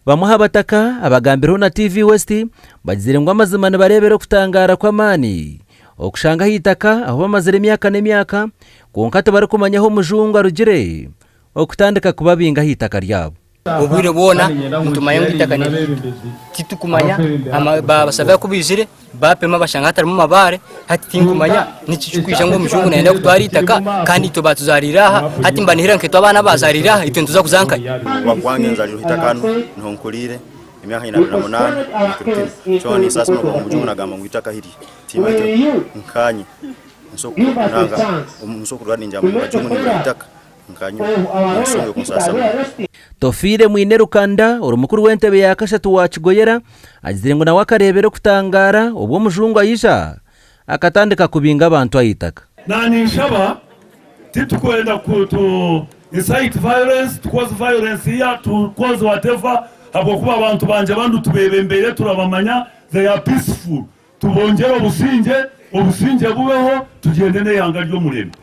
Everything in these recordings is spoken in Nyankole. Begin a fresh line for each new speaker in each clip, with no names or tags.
Bamwe aha bataka abagambireho na TV West bagizire ngu amazima nibareebera okutangaara kw'amaani okushanga aha itaka ahu bamazire emyaka n'emyaka kwonka tibarikumanya ahu omujungu arugire okutandika kubabinga aha itaka ryabo.
Obwire bwona nitumanya ngu eitaka niryaitu titukumanya baasavea ku baizire baapima bashanga hatarimu mabaare hati tinkumanya niki ekirikwija ngu omujungu nayenda kutwara eitaka kandi itwe baatuzariire aha hati nibanihira nka itwe abaana abaazariire aha itwe nituza kuza nkahi?
Gwange nzalirwe itaka hanu niho nkuliire emyaka nyine 28 nekiro kinu kyona ninsaasa muno kuba omujungu nagamba ngu itaka hirya timanyire nkanye nso kurwara ningyamba ngu bajungu nibura itaka.
Tofiire Mwine Rukanda ori mukuru w'entebe ya kashatu wa Kigoyera agizire ngu nawe akareebera okutangaara obu omujungu aija akatandika kubinga abantu aha itaka.
Naninshaba titukwenda ku tu incite violence, to cause violence here, to cause whatever habwokuba abantu bangye banu tubebembeire turabamanya they are peaceful. Tubongyere obusingye, obusingye bubeho tugyende n'eihanga ry'omurembe.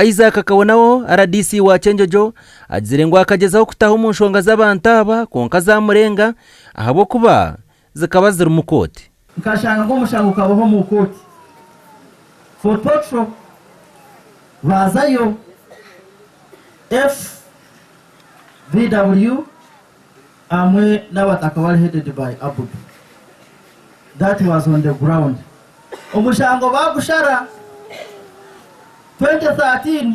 Isaac Kawonawo, rdc wa Kyenjojo agizire ngu akagyezaho kutaha omu nshonga z'abantu aba kwonka zamurenga ahabw'okuba zikaba zirimu kooti.
Nkashanga ngu omushango gukabaho omu kooti Fort Portal baazayo FBW hamwe n'abataka bari headed by Abudu that was on the ground. Omushango baagushara 2013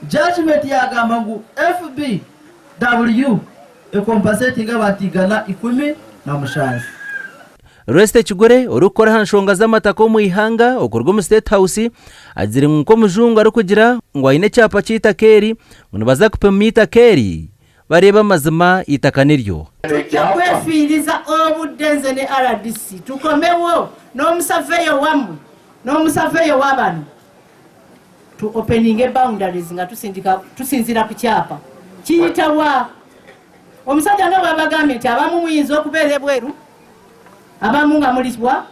judgement yaagamba ngu FBW ekompansetinge abantu 117.
Rwesita Kigore, orikukora aha nshonga z'amataka omu ihanga okuruga omu State House agizire ngu nk'omujungu arikugira ngu aine ekyapa ky'eitaka eri ngu nibaza kupima eitaka eri bareebe amazima eitaka niryo.
Tujja kwefiiriza obudde nze ne rdc tukomewo n'omusaveyo wamwe n'omusaveyo wabano tu openinge boundaries nga tusindika tusinziira ku kyapa kiyita wa omusajja nga bwabagambye nti abamu muyinza okubeera ebweru abamu nga muli wa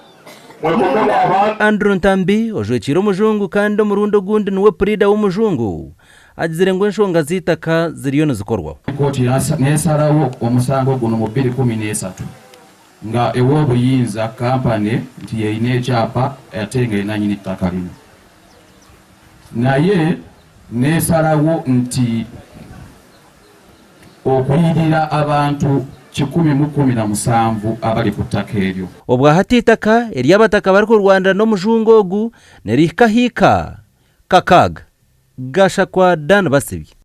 Andrew Ntambi ojwekiire omujungu kandi omurundi ogundi niwe puriida w'omujungu agizire ngu enshonga z'eitaka ziriyo nizikorwaho.
Kooti nesarawo omusango guno mu bbiri kumi n'esatu nga ewa obuyinza kampane nti yerina ekyapa ate nga yenanyini ttaka lino naye nesalawo nti okuyirira abantu 117 abali ku ttaka eryo.
Obwahati eitaka eri abataka barikurwanira n'omujungu ogu nirihika ahiika kakaaga. Gashakwa Dan Basibye.